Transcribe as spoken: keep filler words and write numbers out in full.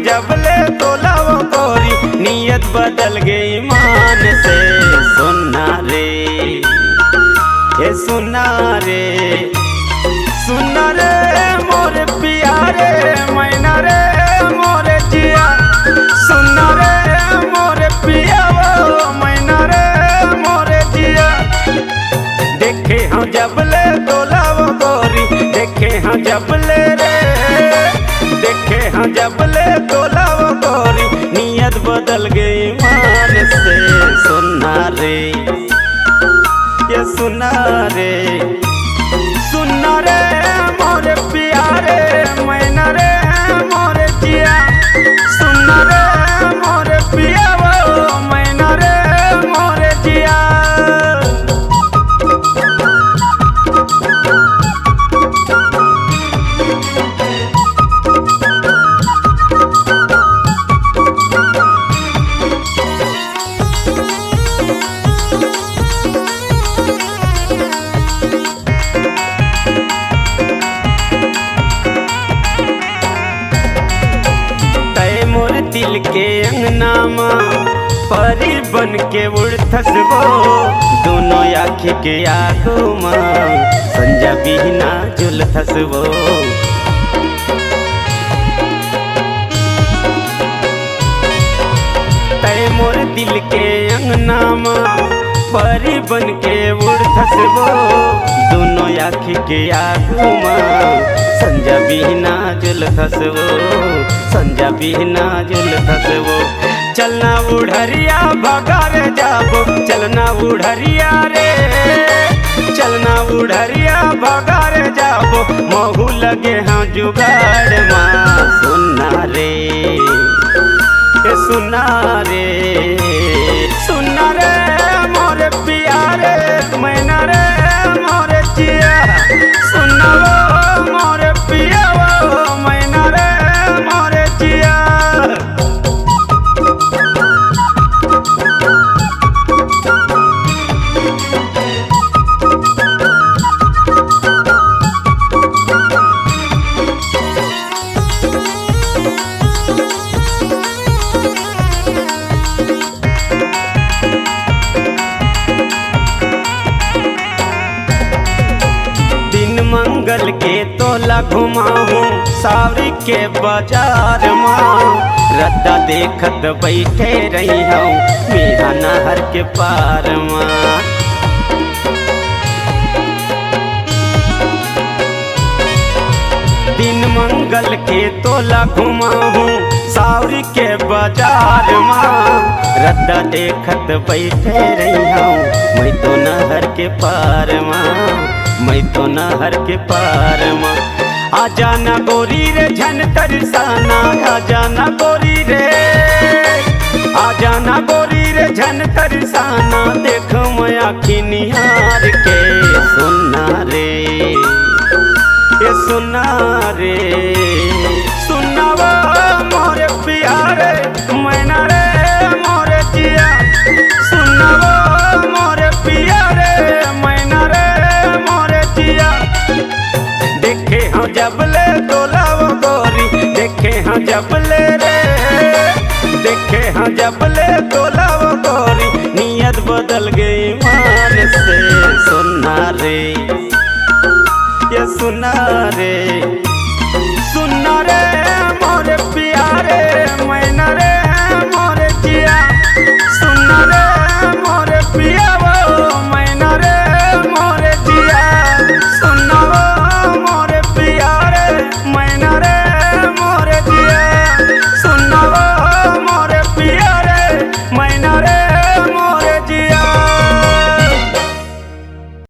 जब ले तोला वो गोरी, नियत बदल गे ईमान से। सुन ना रे, ए सुन ना रे, सुन ना रे मोर पिया रे, मैना रे मोर जिया। सुन ना रे मोर पिया वो, मैना रे मोर जिया। देखे हँव जब ले तोला वो गोरी, देखे हँव जब ले रे, देखे हँव जब ले तोला वो गोरी, नियत बदल गे ईमान से। सुन ना रे, ए सुन ना रे, सुन ना रे मोर पिया रे, मैना रे मोर जिया। सुन ना रे मोर पिया वो, मैना रे मोर जिया। तै मोर दिल के अंगना म परी बन के उड़थस वो, दोनों आँखी के आगू म संझा बिहना झुलथस वो। तै मोर दिल के अंगना म परी बन के उड़थस वो, दोनों आँखी के आगू म संझा बिहना झुलथस वो, संझा बिहना झुलथस वो। चलना उढ़रिया भगारे जाबो, चलना उढ़रिया रे, चलना उढ़रिया भगारे जाबो, महू लगे हँव जुगाड़ मा। सुन ना रे, ए सुन ना रे, सुन ना रे मोर पिया रे, मैना रे मोर जिया। सुन ना वो मोर पिया वो, मैना रे मोर जिया। दिन मंगल के तोला घुमाहूँ सावरी के बाजार मा, रद्दा देखत बइठे रहिहौं मेहा नहर के पार मा। दिन मंगल के तोला घुमाहूँ सावरी के बाजार मा, रद्दा देखत बइठे रहिहौं मैं तो नहर के पार मा, मैं तो नहर के पार मा। आजा ना गोरी रे झन तरसाना, आजा ना गोरी रे, आजा ना गोरी रे झन तरसाना, देख मैं आँखी निहार के। सुन ना रे, ए सुन ना रे, सुन ना वो मोर पिया रे, मैना रे मोर जिया। सुन ना वो मोर पिया रे, मैना रे मोर जिया। देखे हौं जब ले तोला वो गोरी, देखे हौं जब ले रे, देखे हौं जब ले तोला वो गोरी, नियत बदल गे ईमान से। सुन ना रे, ए सुन ना रे, सुन ना रे